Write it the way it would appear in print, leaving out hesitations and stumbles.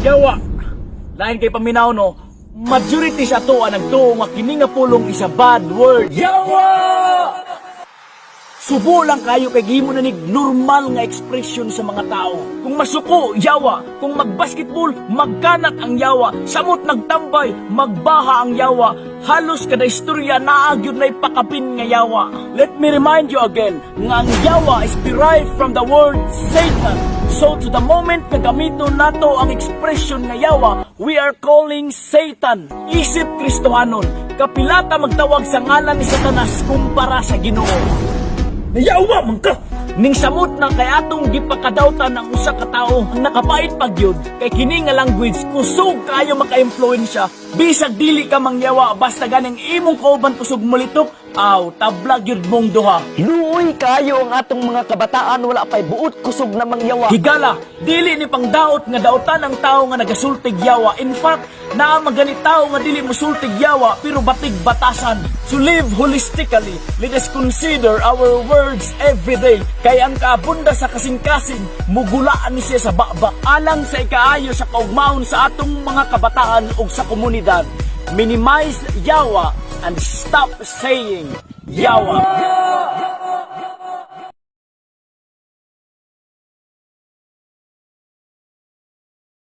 Yawa! Lain kay paminaw, no? Majority sa ato ang nagtuo nga kini nga pulong is a bad word. Yawa! Subo lang kayo kay gihimo na nig normal nga expression sa mga tao. Kung masuko, yawa. Kung magbasketball, magkanat ang yawa. Samot nagtambay, magbaha ang yawa. Halos kada istorya naa gyud na ipakapin nga yawa. Let me remind you again nga ang yawa is derived from the word Satan. So to the moment nga gamiton nato ang expression nga yawa, we are calling Satan. Isip Kristohanon, kapilata magtawag sa ngalan ni Satanas kumpara sa Ginoo. Nayawa man ka! Ning samot na kay atong gipakadawtan ang usa ka tawo, ang nakapait pa gyud kay kini nga language kusog kaayo maka-impluwensya. Bisag dili ka mangyawa, basta ganing imong kauban kusog mulitok, aw, tabla gyud mong duha. Luoy kayo ang atong mga kabataan, wala pay buot kusog na mangyawa. Higala, dili ni pangdaot nga dautan ang tao nga nagasultig yawa. In fact, naa magani tao nga dili mosultig yawa pero batig batasan. To live holistically, let us consider our words every day. Kay ang kaabunda sa kasing-kasing, mugulaan ni siya sa baba. Alang sa ikaayo sa kaugmaon sa atong mga kabataan ug sa komunidad. Minimize yawa and stop saying yawa.